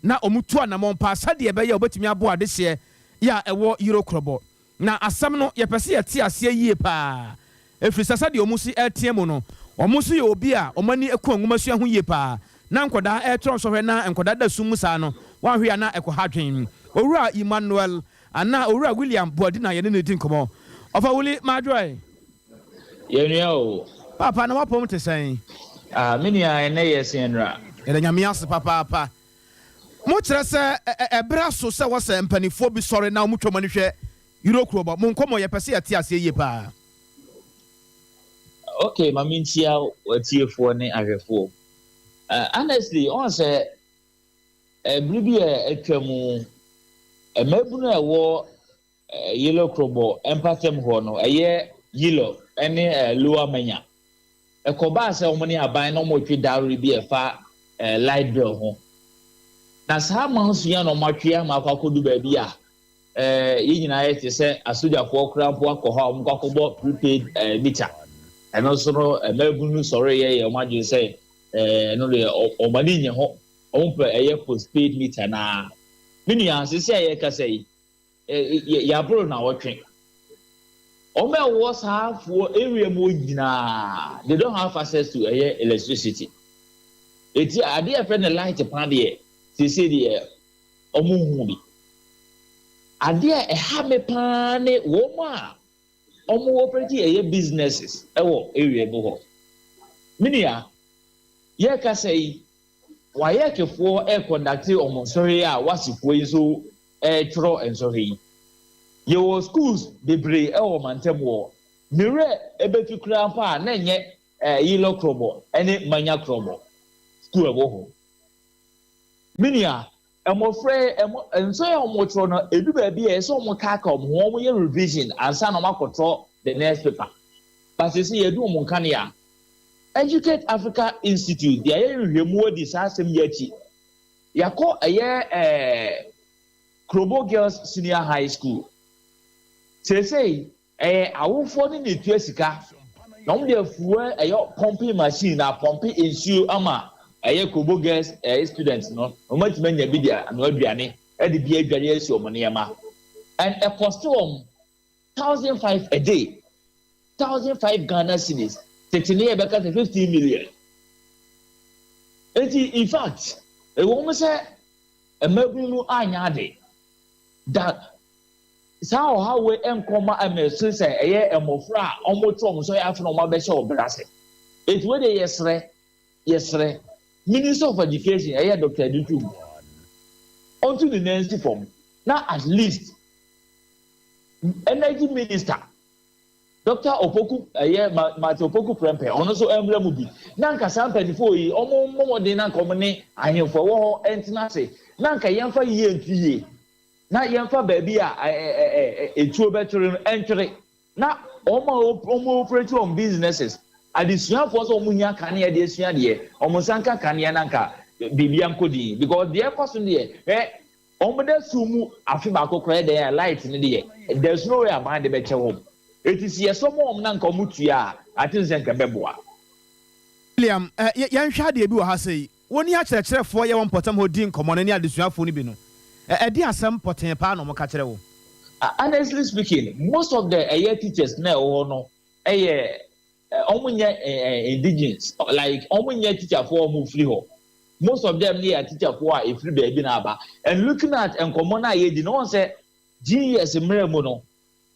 na wɔtu anamɔn pa ara sɛdeɛ ɛbɛyɛ a wɔbɛtumi aboa adehyeɛ yi a ɛwɔ Yero Krɔbɔ. Na asɛm no, yɛpɛ sɛ yɛte aseɛ yie pa ara, ɛfiri sɛ sɛdeɛ wɔn si retea mu no, wɔn nso yɛ obi a wɔn ani ku nwomasua ho yie pa ara. Na nkwadaa retwerɛ nsɔhwɛ na nkwadaa da sum mu saa no, wɔanhwɛ a na ɛkɔha adwene. Owura Emmanuel anaa Owura William Boadi na yɛne no redi nkɔmmɔ. Ɔfa Wuli Madwoe. Yɛn nua o. Paapa, na w'apɔm te sɛn? Ah, me nua, ɛnnɛ yɛ sen nnora. Yɛda Nyame ase papaapa. Mo kyerɛ sɛ ɛberɛ aso sɛ wɔ sɛ mpanifoɔ bi sɔre na wɔn twa wɔn ani hwɛ Euro kurobɔ. Mo nkɔmɔ yɛpɛ sɛ yɛte aseɛ yie paa. Ok, ma me nkyia w'atiefoɔ ne ahwɛfoɔ. Honestly, ɔn sɛ bere bi a atwa mu, mmabunu a ɛwɔ Yilo Krobɔ mpatam hɔ no, ɛyɛ Yilo ne Lower Manya. Ɛkɔbaa sɛ wɔn ne aban na wɔretwe dawere bi a ɛfa light bill ho. Na saa amanso yi a na wɔatwe ama akɔ akɔdu baabi a yɛn nyinaa yɛte sɛ asogyafoɔ koraa mpo akɔ hɔ a wɔkɔ akɔbɔ prepaid meter. Ɛno nso no, mmaabunu no sɔreeɛ yɛɛ wɔn adwene sɛ ɛno deɛ wɔn ani nnye ho, wɔpɛ ɛyɛ postpaid meter no ara. Me nua, seesei a yɛrekasa yi, Yɛaboro nnawɔtwe. Wɔn a ɛwɔ saa foɔ area mu hɔ nyinaa, they don't have access to ɛyɛ electricity. Eti adeɛ a yɛfrɛ no light paa deɛ, seesei deɛ wɔn nhu bi. Adeɛ a ɛha me paa ne wɔn a wɔn operate ɛyɛ businesses ɛwɔ area mu hɔ. Me nua, yɛrekasa yi, WAEC foɔ ɛrekɔndakte wɔn nsɔhwɛ a WASSCE foɔ yi nso retwerɛ nsɔhwɛ yi. Yɛwɔ schools bebree wɔ mantam hɔ. Me werɛ bɛfi koraa mpo a na ɛnyɛ Yilo Krɔbɔ ne Manya Krɔbɔ school ɛwɔ hɔ. Me nua, mmɔfra yi, nsɔhwɛ a wɔretwerɛ no, ɛdu baabi a ɛsɛ sɛ wɔkaaka wɔn ho, wɔyɛ revision ansa na wɔakɔtwerɛ the next paper. But seesei yɛadu wɔn nkanea. Educate Africa Institute de ayɛ nhwehwɛmu adi saa asɛm yi akyi. Yɛakɔ ɛyɛ ɛɛ Krobo Girls Senior High School. Seesei ɛyɛ awofoɔ no na ɛtua sika na wɔn de afuɛ ɛyɛ pumping machine na apɔmpe nsuo ama ɛyɛ Krobo Girls ɛyɛ students no na wɔn atumi anya bi de anoa aduane ɛde bi adware asi wɔn nneɛma and ɛkɔste wɔn 1,500 a day, 1,500 Ghana cedis, tete ne yɛbɛka sɛ 15 million. Enti in fact, ɛwɔ mu sɛ mmabunu no anyɛ ade da saa ɔhaw wei nkɔma mmɛso sɛ ɛyɛ mmɔfra a wɔto wɔn so afei na wɔabɛhyɛ ɔbrɛ ase. Enti wei deɛ yɛsrɛ, yɛsrɛ Minister of Education ɛyɛ Dr. Adutwum ɔnto ne nan nsi fam na at least Energy Minister, Doctor Opoku ɛyɛ Martin Opoku Prempeh, ɔno nso mmra mu bi. Na anka saa mpanyinfoɔ yi, wɔn mmɔ mmɔden na anka wɔn ne ahemfo ɛwɔ hɔ ntena ase, na anka yɛmfa yie nto yie, na yɛmfa baabi a etuo bɛtwere no ntwere, na wɔn a wɔn operate wɔn businesses, adesuafoɔ nso wɔn hia kanea de asua adeɛ, wɔn nsa nka kanea na anka biribi ankɔ din, because deɛ ɛkɔ so no deɛ, hwɛ. Wɔn da sum mu afe baako koraa yɛ dɛn a light no deɛ there's no way aban de bɛkyɛ wɔn. Eti sɛ yɛsɔ ma wɔn na nka wɔn tua a I think sɛ nka ɛbɛboa. William, eh, yɛnhwɛ adeɛ bi wɔ ha sei. Wo ne akyerɛkyerɛfoɔ yɛ wɔ mpɔtam hɔ di nkɔmmɔ no ne adesuafoɔ no bi no, ɛdeɛn asɛm pɔtee paa na wɔka kyerɛ wo? Honestly speaking, most of the ɛyɛ teachers no a ɛwɔ hɔ no yɛ Wɔn nyɛ indigenes like wɔn nyɛ teacherfoɔ a wɔn firi hɔ. Most of them yɛ teacherfoɔ a efiri baabi na aba. And looking at nkɔmɔ no a yɛdi no, wɔn sɛ GES mmerɛ mu no,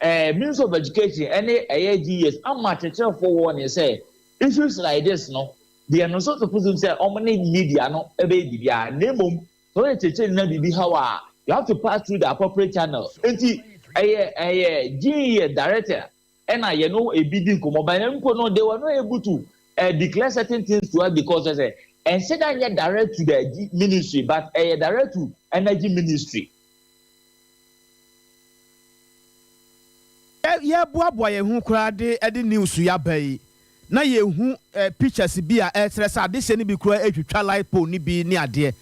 ɛɛ Ministry of Education ɛne ɛyɛ GES ama akyerɛkyerɛfoɔ wɔ ne sɛ issues like this no, deɛ no nso suppose sɛ wɔn ne media no ɛbɛyɛ biribiara. Na mmom. Sɛ woyɛ kyerɛkyerɛni na biribi haw a, you have to pass through the appropriate channel. Enti ɛyɛ ɛyɛ GES director ɛna yɛne ebi di nkɔmmɔ but ɛno mpo no they were not able to uh, declare certain things to us because ɛsɛ ɛnhyɛ da nyɛ direct to the ministry but ɛyɛ direct to energy ministry. Yɛreboaboa yɛn ho koraa de de news yi aba yi, na yɛhu pictures bi a ɛkyerɛ sɛ adehyeɛ no bi koraa retwitwa light pole no bi ne adeɛ.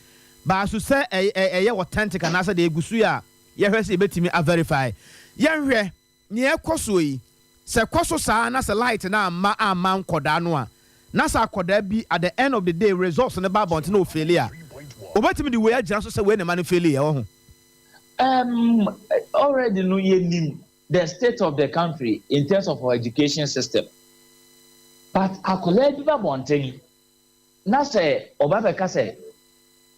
But so sɛ ɛyɛ authentic anaasɛ deɛ ɛgu so yi a yɛhwɛ sɛ yɛbɛtumi a verify. Yɛnhwɛ nea ɛkɔ soɔ yi, sɛ ɛkɔ so saa na sɛ light no amma amma nkɔdaa no a, na sɛ akɔdaa bi at the end of the day results no ba abɔnten na ɔfaili a, wɔbɛtumi de wei agyina so sɛ wei na ɛma no failiiɛ, wahu? Um, already no yɛnim the state of the country in terms of our education system. But akwadaa bi ba bɔnten na sɛ ɔba bɛka sɛ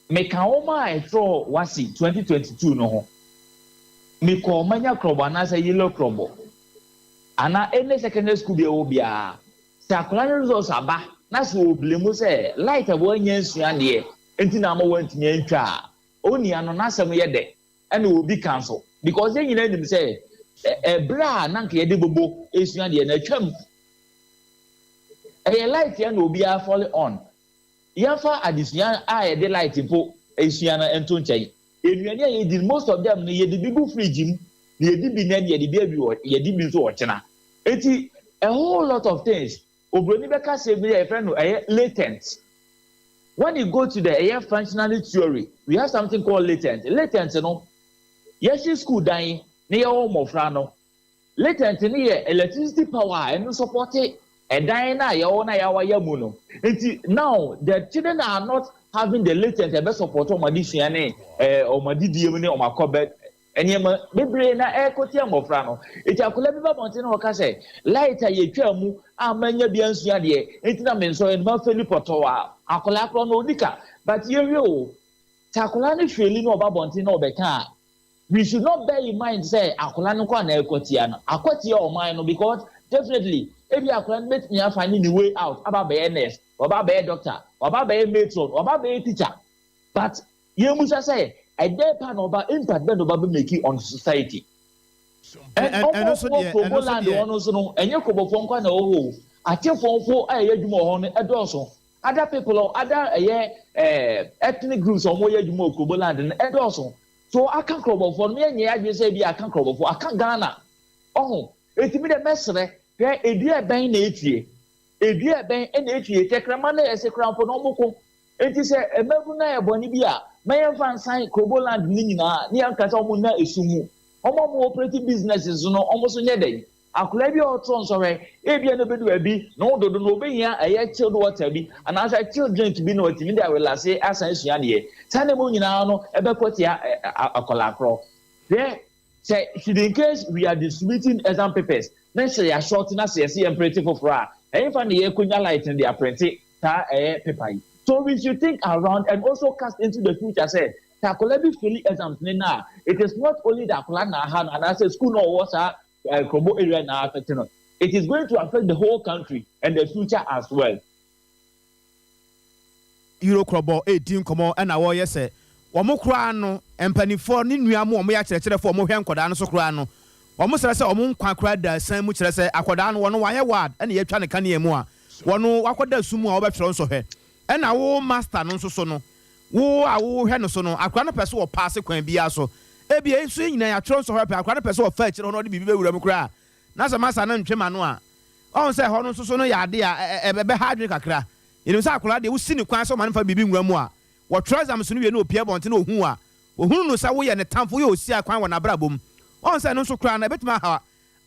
meka wɔn a ɛtwerɛ WASSCE 2022 no ho, mekɔɔ Manya Krɔbɔ anaasɛ Yilo Krɔbɔ anaa any secondary school bi ɛwɔ biara, sɛ akwadaa no results aba na sɛ ɔbile mu sɛ light a wɔanya nsua deɛ nti na ama wɔantumi antwa a, Onua no n'asɛm yɛ dɛ ɛna obi ka nso because yɛn nyinaa nim sɛ ɛberɛ a na nka yɛde bobo esua deɛ na atwam. Ɛyɛ light yɛn na obiara fall on. Yɛmfa adesua a yɛde light mpo esua no nto nkyɛn. Nnuane a yɛdi no most of them no yɛde bi gu fridge mu na yɛdi bi nnɛ na yɛde bi awi wɔ yɛdi bi nso ɔkyena. Eti a whole lot of things obroni bɛka sɛ bi a yɛfrɛ no ɛyɛ latent. When you go to the ɛyɛ functionality theory, we have something called latent. Latent no, yɛhye school dan na yɛwɔ mmɔfra no, latent no yɛ electricity power a ɛno supporte ɛdan no a yɛwɔ na yɛawaya mu no. Nti now the children are not having the latent ɛbɛ support wɔn adesua ne ɛɛ wɔn adidie mu ne wɔn akɔbɛ Nneɛma bebree na ɛrekɔtia mmɔfra no. Enti akwadaa bi ba abɔnten na ɔka sɛ, light a yɛtwaa mu a mannya bi ansua adeɛ nti na mensɔre no, mafeli pɔtɔɔ a, akwadaa korɔ no ɔdi ka. But yɛnhwɛ o, sɛ akwadaa no feli na ɔba abɔnten na ɔbɛka a, we should not bear in mind sɛ akwadaa no nko a na ɛrekɔtia no. Akɔtia ɔman no because definitely ebia akwadaa no bɛtumi a find ne way out aba abɛyɛ nurse, waba abɛyɛ doctor, waba abɛyɛ matron, waba abɛyɛ teacher. But Yɛmmisa sɛ, ɛdɛn paa na ɔba, impact bɛn na ɔba bɛ make on society? And ɔmo a wɔwɔ Krobo land hɔ no nso no, ɛnyɛ Krobofoɔ nko ara na ɛwɔ hɔ o, Atefoɔ mpo a ɛyɛ adwuma wɔ hɔ no ɛdɔɔso. Other people, other ɛyɛ eh, ethnic groups a wɔyɛ adwuma wɔ Krobo land no ɛdɔɔso. So aka Krobofoɔ no, yɛnyɛ yɛn adwene sɛ ebi aka Krobofoɔ, aka Ghana. Ɔho, enti me deɛ mɛsrɛ, hwɛ edua ɛbɛn na etie, edua ɛbɛn na etie, tɛkrɛma no ɛse koraa mpo na wɔko. Enti sɛ mmabunu no ayɛ bɔne bi a, ma yɛmfa nsan Kroboland no nyinaa na yɛnka sɛ wɔnna esum mu. Wɔn a wɔwɔ operating businesses no, wɔn nso nyɛ dɛn? Akwadaa bi a ɔreto nsɔhwɛ, ebia na obedu baabi na ɔdɔ do no, obehia ɛyɛ chilled water bi anaasɛ chilled drink bi na watumi de arelase asan asua adeɛ. Saa nneɛma nyinaa no ɛbɛkɔ tia akwadaa korɔ. Hwɛ, sɛ should in case we are distributing exam papers na sɛ yɛashorte na sɛ yɛse yɛmprente foforɔ a, ɛhefa na yɛrekɔnya light no de aprente? Saa ɛyɛ paper yi. So we should think around and also cast into the future sɛ, sɛ akwadaa bi feli exams ne nnɛ a, it is not only the akwadaa na aha no anaasɛ school no a ɔwɔ saa Krobo area na affect no, it is going to affect the whole country and the future as well. Euro Krɔbɔ redi nkɔmmɔ na wɔreyɛ sɛ wɔn koraa no mpaninfoɔ ne nua mo wɔn yɛ akyerɛkyerɛfoɔ wɔn hwɛ nkɔdaa no so koraa no wɔn srɛ sɛ wɔn nkwa koraa da asiane mu kyerɛ sɛ akɔdaa no wɔn wayɛ ward ɛna yɛatwa no kanea mu a wɔn wakɔda sum mu a wɔbɛtwerɛ nsɔhwɛ ɛna wo master no nso so no wo a wo hwɛ no so no akora no pɛ sɛ ɔpaase kwan biara so ebia nso yɛn nyinaa yɛatwerɛ nsɔhwɛ pɛ akora no pɛ sɛ ɔfa akyire hɔ na ɔde biribi bɛwura mu koraa na sɛ master no ntwe ma no a ɔhu sɛ ɛhɔ no nso so no yɛ ade a ɛbɛha adwene kakra. Yɛnim sɛ akwadaa deɛ wosi no kwan sɛ ɔma no mfa biribi nwura mu a, wɔtwerɛ exams no wie na ɔpue abɔnten na ɔhu wo a, ɔhunu no sɛ woyɛ ne tamfo, woyɛ ɔsia kwan wɔ n'abrabɔ mu. Woahu sɛ ɛno nso koraa no, ɛbɛtumi aha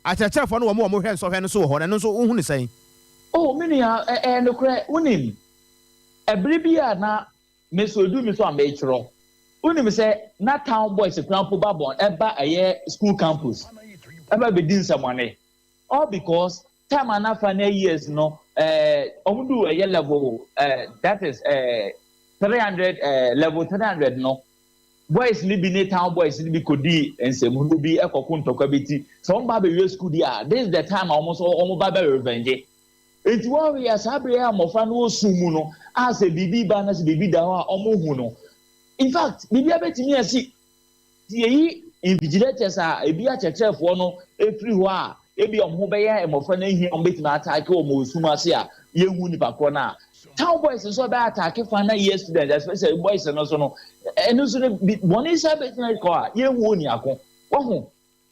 akyerɛkyerɛfoɔ no wɔn a wɔhwɛ nsɔhwɛ no so wɔ hɔ no, ɛno nso wohu no sɛn? Oh, me nua, ɛyɛ nokorɛ, wonim, ɛbere bi a na me nso ɛduru me so a meretwerɛ, wonim sɛ na town boys koraa mpo ba bɔn, ɛba ɛyɛ school campus, ɛba bɛdi nsɛmɔne, all because time a na final years no eh, wɔn du ɛyɛ level eh, that is eh, 300 eh, level 300 no, boys no bi ne town boys no bi kɔdii nsɛmhunu bi kɔko ntɔkwa bi ti sɛ wɔn ba abɛwie school di a, this is the time a wɔn nso wɔn ba bɛ revenge. Nti wɔn yɛ saa bere a mmɔfra no wɔ sum mu no a sɛ biribi ba na sɛ biribi da hɔ a wɔn hu no. In fact, biribiara bɛtumi asi. Nti yɛyi invigilators a ebi akyerɛkyerɛfoɔ no firi hɔ a, ebia wɔn ho bɛyɛ mmɔfra no ahia a wɔbɛtumi ataake wɔn wɔ sum ase a yɛnhu nipa korɔ no a. Town boys nso bɛ ataake final year students, especially boys no so no, ɛno nso no bi bɔne saa bɛtumi akɔ a yɛnhu oniako. Wahu?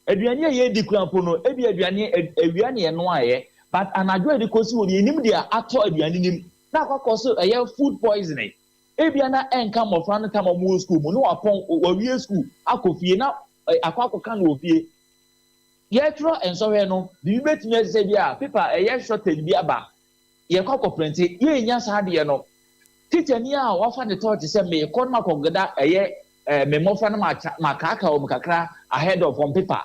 Aduane a yɛredi koraa mpo no, ebia aduane awia na yɛnoaeɛ, but anadwo a yɛde kɔsi hɔ no yɛnnim deɛ atɔ aduane no mu na akɔ akɔ so ɛyɛ food poisoning. Ebia na ɛnka mmɔfra no tam a wɔwɔ sukuu mu, na wɔapɔn, wɔawie sukuu akɔ fie, na akɔ akɔka no wɔ fie. Yɛretwerɛ nsɔhwɛ no, biribi bɛtumi asi sɛ ebia paper a ɛyɛ shortage bi aba, yɛkɔ akɔprinte, yɛnnya saa adeɛ no. Tikyani a wafa ne tɔɔkye sɛ merekɔ na makɔda ɛyɛ me mmɔfra no makaakaa wɔn kakra ahead of wɔn paper,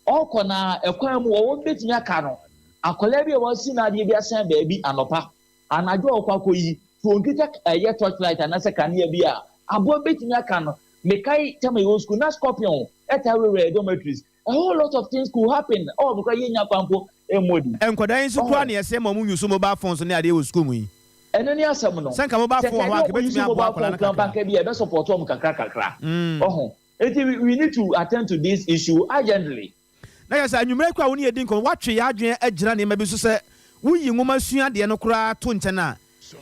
ɔrekɔ na ɛkwan mu wɔn bɛtumi aka no. Akwadaa bi a wasi n'adeɛ bi asɛn baabi anɔpa, Anadwo a ɔkɔ akɔyi, sɛ ɔnkita ɛyɛ torch light anaasɛ kanea bi a, aboa bi bɛtumi aka no. Mekae time a yɛwɔ school, na scorpion taa wurawura yɛn dormitories. A whole lot of things could happen a wɔn koraa yɛnnya kwan mpo mmɔ din. Nkwadaa yi nso koraa Ɔho. na yɛsɛ ma wɔn use mobile phones ne adeɛ wɔ sukuu mu yi. Ɛno ne asɛm no. Sɛ nka mobile Sɛ phone wɔ nka hɔ a ɛde anka wɔn use ɛbɛtumi aboa mobile akwadaa phone no koraa mpo kakra. anka ebia ɛbɛ support wɔn kakra kakra. Ɔho. Enti we we need to attend to this issue urgently. Na kyerɛ sɛ anwummere yi koraa a wo ne yɛn di nkɔmmɔ, woatwe yɛn adwene agyina nneɛma bi so sɛ woyi nwoma sua deɛ no koraa to nkyɛn a,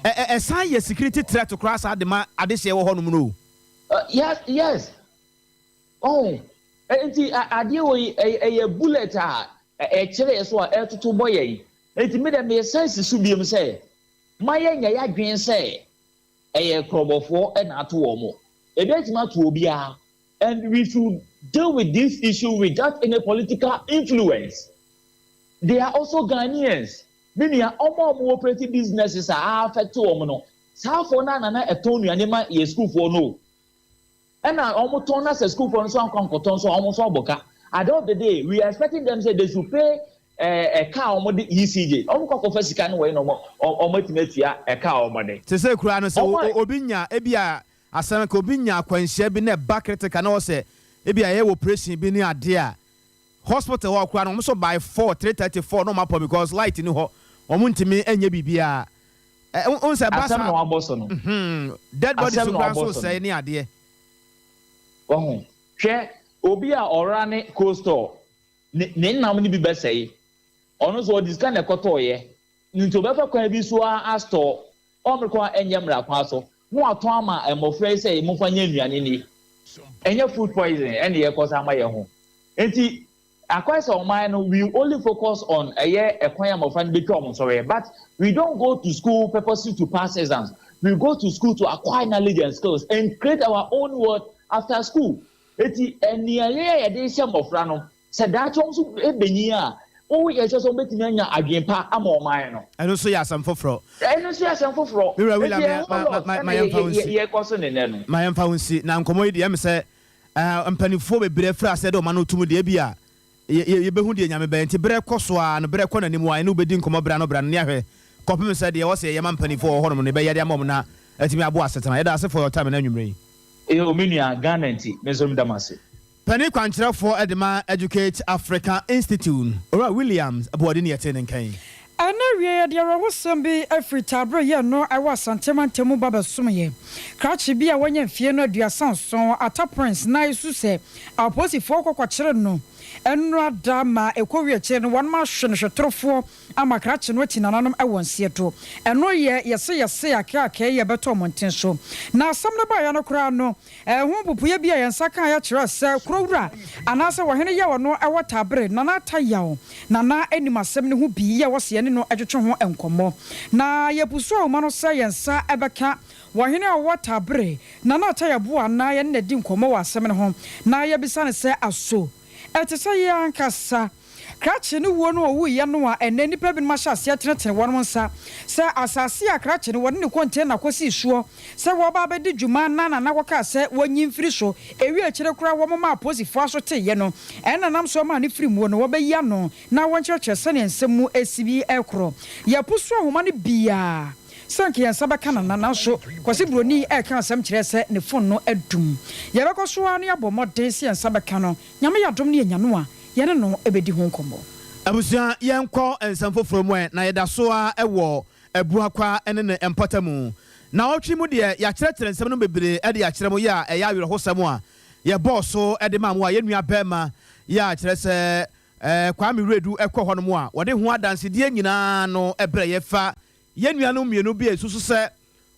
ɛ ɛ ɛsan yɛ security threat koraa saa de ma adehyeɛ wɔ hɔnom no o. Yes, yes. Ɔho, nti adeɛ wɔ yi, ɛyɛ bullet a ɛkyerɛ yɛ so a ɛretoto bɔ yɛn. Nti me deɛ mesan si so biom sɛ, ma yɛnyɛ yɛadwene sɛ ɛyɛ korɔbɔfoɔ na ato wɔn. Ɛbɛtumi ato obiara and we should deal with this issue without any political influence. They are also Ghanaians. Me nua, wɔn a wɔn operate businesses a a affect wɔn no, saa foɔ no ara na na ɛtɔn nnuane ma yɛn sukuufoɔ no o. Ɛna wɔn tɔn na sɛ sukuufoɔ no nso ankɔ ankɔtɔ nso a, wɔn nso abɔ ka. At the end of the day, we are expecting them sɛ they should pay ɛka a wɔde ECG. Wɔn kɔ akɔfa sika no wɔ he na wɔn wɔn atumi atua ɛka a wɔde. Te sɛ koraa no, sɛ Wɔn a. obi nya ebia asɛm nka obi nya akwanhyia bi na ɛba critical na ɔsɛ ebia yɛyɛ operation bi ne adeɛ a, hospital hɔ koraa no wɔn nso by four, 3:34 na wɔn apɔ because light ni hɔ, wɔn ntumi nyɛ biribiara. Ɛ wohu sɛ ɛba Asɛm na saa wabɔ so no. mhm, dead bodies Asɛm na koraa wabɔ nso so no. resɛe ne adeɛ. Wahu? Hwɛ, obi a ɔrane cold store, ne ne nam no bi bɛsɛe. Ɔno nso ɔde sika na ɛkɔtɔeɛ. Nti ɔbɛfa kwan bi so ara astɔɔ, ɔmmere kwan a ɛnyɛ mmara kwan so, na watɔn ama mmɔfra yi sɛ momfa nyɛ nnuane nni. Ɛnyɛ food poison ɛna yɛkɔ sa ama yɛn ho. Nti akɔyɛ sɛ ɔman no we only focus on ɛyɛ ɛkwan a mmɔfra no bɛtwa wɔn nsɔhwɛ but we don't go to school purposely to pass exams. We go to school to acquire knowledge and skills and create our own world after school. Enti nea yɛn a yɛde rehyɛ mmɔfra no, sɛ daakye wɔn nso benyin a, woyɛ sure sɛ wɔbɛtumi anya adwene pa ama ɔman no? Ɛno nso yɛ asɛm foforɔ. Ɛno nso yɛ asɛm foforɔ. Me wura Enti William, a ma, whole ma, lot ma, na ma yɛmfa wo nsi. yɛrekɔ so ne nnɛ no. Ma yɛmfa wo nsi. Na nkɔmmɔ yi deɛ, ɛyɛ me sɛ eh, mpanimfoɔ bebree afiri aseɛ de wɔn ano reto mu deɛ, ebia yɛ, yɛ, yɛbɛhu deɛ Nyame bɛyɛ. Nti berɛ kɔ so ara no, berɛ kɔ n'anim ara, yɛne wo bɛdi nkɔmmɔ berɛ ano berɛ ano, ne ahwɛ kɔpem sɛ deɛ ɛwɔ sɛ yɛyɛ ma mpanimfoɔ wɔ hɔnom no, yɛbɛyɛ de ama wɔn na atumi aboa asetena. Yɛda ase for your time ɛnnɛ anwummerɛ yi. Eyo me nua, Ghana nti, me nso meda mo ase. Panin kwankyerɛfoɔ de ma Educate Africa Institute, Owura Williams Boadi ne yɛtee ne nka yi. Ɛna awiei yɛde awerɛhosɛm bi firi Taberɛ yɛn no ɛwɔ Asante mantam mu ba bɛsom yɛn. Krakye bi a wanya mfie no 37, Atta Prince na esu sɛ apolisifoɔ kɔ kɔkyere no nnora da ma ɛkɔwie akyire no wɔnom ahwe no hwetorofoɔ ama krakye no akyi nananom wɔ nseɛ do. Ɛno yɛ yɛse yɛse akeakɛɛ yi a ɛbɛtɔ mmɔnten so. Na asɛm no baeɛ no koraa no, ɛho mpopoeɛ bi a yɛn nsa kaeɛ kyerɛ sɛ kuro wura anaasɛ ɔhene yɛ ɔno wɔ Tabere, Nana Atta Yaw Nana nim asɛm no ho bi yɛ ɔse yɛne no twetwe ho nkɔmmɔ. Na yɛpusu ahoma no sɛ yɛn nsa bɛka ɔhene a ɔwɔ Tabere, Nana Atta Yeboah na yɛne no adi nkɔmmɔ wɔ asɛm no ho na yɛabisa no sɛ aso ɛte sɛ yɛn ankasa Krakye no wuo no ɔwuiɛ no a ɛnnɛ nnipa binom ahyɛ aseɛ tenetene wɔn nsa sɛ asase a krakye no wɔde ne kɔntena kɔsii soɔ sɛ wɔreba abɛdi dwuma na Nana kɔkaa sɛ wɔnyi mfiri so ɛwie akyire koraa wɔmomaa apolisifoɔ aso teeɛ no ɛna nam so maa ne firi muo no wɔbɛyi ano na wɔnkyerɛkyerɛ sɛdeɛ nsɛm mu ɛsi bi ɛkorɔ. Yɛpusu ahoma no biaa sɛ anka yɛn nsa bɛka Nana nanso Kwasi Broni ɛreka asɛm kyerɛɛ sɛ ne fon no adum. Yɛbɛkɔ so ara na yɛabɔ mmɔden sɛ yɛn nsa bɛka no. Nyame yɛ adom na yɛnya no a, yɛne no bɛdi ho nkɔmmɔ. Abusua, yɛnkɔ nsɛm foforɔ mu ɛ, na yɛda so ara wɔ Abuakwa ne ne mpɔtamu. Naawɔtwe mu deɛ, yɛakyerɛkyerɛ nsɛm no bebree de akyerɛ mo yɛ a ɛyɛ awerɛhosɛm a yɛbɔɔ so de maa mo a yɛn nua barima yɛ a kyerɛ sɛ Kwame Wiredu kɔ hɔnom a wɔde ho adansedie nyinaa no brɛ yɛ fa yɛn nuanom mmienu bi a ɛsusu sɛ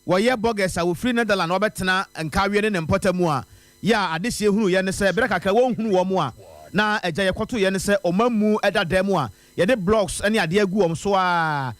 wɔyɛ bɔgɛs a wɔfiri Netherlands wɔbɛtena Nkawie ne ne mpɔtam a yɛ a adehyeɛ hunuiɛ ne sɛ berɛ kakra wɔnhunu wɔn a na agya yɛkɔtoeɛ ne sɛ ɔmammu da dan mu a yɛde blocks ne adeɛ agu wɔn so a.